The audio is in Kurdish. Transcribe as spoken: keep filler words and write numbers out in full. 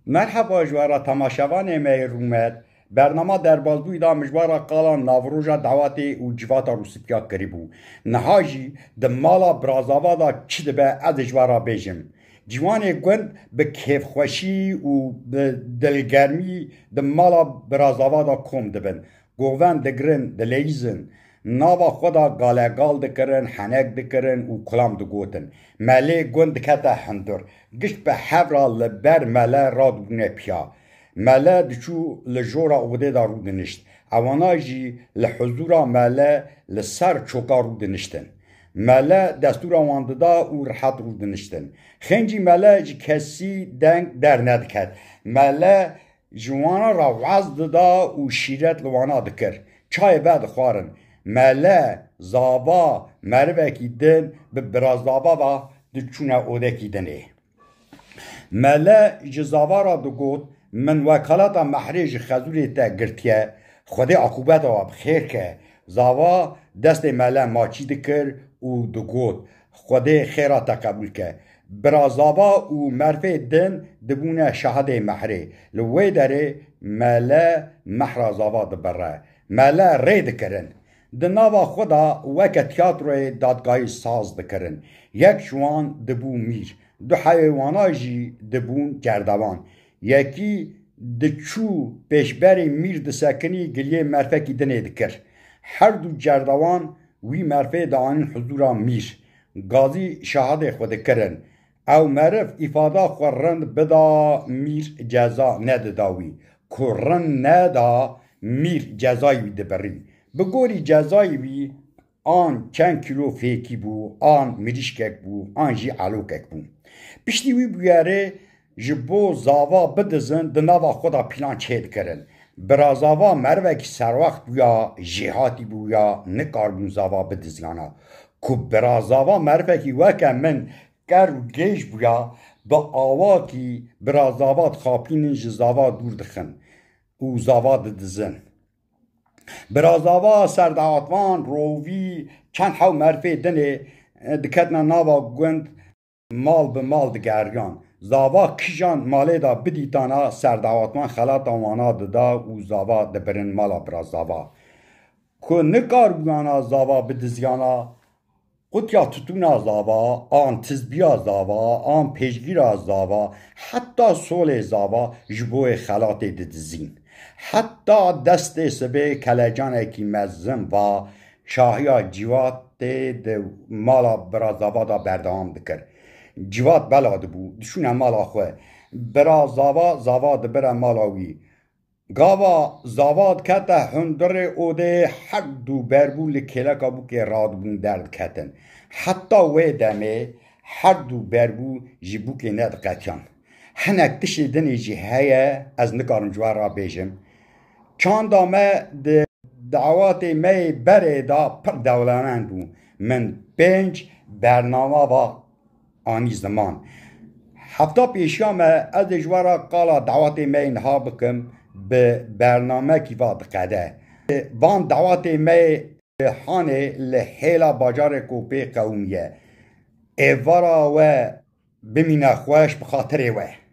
Merheba ji we re temaşevanê me yê rûmet. Bernama derbazbûyî da min ji we re qala navroja dawetê û civata rûspîya kiribû. Niha jî di mala Birazava da çi dibe, ez ê ji we re bêjim. Ciwanê gund bi kêfxweşî û bi dilgermî di mala Birazava da kom dibin. Govend digirin, dileyîzin. Nava xwe de galegal dikirin, henek dikirin û kulam digotin. Melê gund dikete hundir. Giş bi hev re li ber mele radibûne piya. Mele diçû li jora odê de rûdinişt. Ewana jî li huzûra mele li ser çoka rûdiniştin. Mele destûra wan dida û rihet rûdiniştin. Xêncî mele ji kesî deng dernediket. Mele ji wana re wez dida û şîret li wana dikir. Çayê vedixwarin. Mele, zava, merivekî din bi Birazava ve diçûne odekî dinê. Mele ji zava re digot, Min wekalata mehrê ji xezûrê te girtiye, Xwedê aqûbeta we bi xêr ke. Zava destê mele maçî dikir û digot, Xwedê xêra te qebûl ke. Birazava û merfê din dibûne şahidê mehrê. Li wê derê mele mehra zava dibire. Mele rê dikirin. Di nava xwe de weke tiyatroyê dadgahî saz dikirin. Yek ji wan dibû mîr. Du heyê wana jî dibûn cerdewan. Yekî diçû pêşberî mîr disekinî giliyê merfekî dinê dikir. Her du cerdewan wî merfê dianîn huzûra mîr. Gazî şahidê xwe dikirin. Ew meriv îfada xwe rind bida mîr ceza nedida wî. Ku rind neda mîr cezayê wî dibirî. Bi gorî cezayê wî an çend kîlo fêkî bû, an mirîşkek bû, an jî elokek bû. Piştî wî bûyerê ji bo zava bidizin di nava xwe de pîlan çêdikirin. Birazava merivekî serwext bûya, jêhatî bûya, nikarbûn zava bidizyana. Ku birazava merivekî weke min ker û gêj bûya, bi awakî birazava dixapînin ji zava dûr dixin û zava didizin. Birazava serdawatvan, rovî, çend hew merfê dinê, e, diketine nava gund, mal bi mal digeriyan. Zava kijan malê de bidîtana serdawatvan xelata wana dida û zava dibirin mala birazava. Ku nikarbûyana zava bidizyana, qutiya tutûna zava, an tizbiya zava, an pêşgîra zava, heta solê zava ji bo yê xelatê didizîn. Heta destê sibê kelecanekî mezin va, şahiya cîvatê di mala bira zava de berdewam dikir. Cîvat bela dibû, diçûne mala xwe. Bira zava, zava dibire mala wî. Gava zava dikete hundirê odê, her du berbû li kêleka bûkê radibûn derdiketin. Heta wê demê her du berbû ji bûkê nediqetiyan. Hinek tiştê dinê jî heye, ez nikarim ji we re bêjim. Çanda me di dawatê me yê berê de pir dewlemend bû. Min pênc bernama va anî ziman. Hefta pêşiya me, ez ê ji we re qala dawatê me yê niha bikim, bi bernamekî va diqede. Van dawatê me yê hanê li hêla bajarê Kopê qewimiye. Êvara we bimîne xweş bi xatirê we.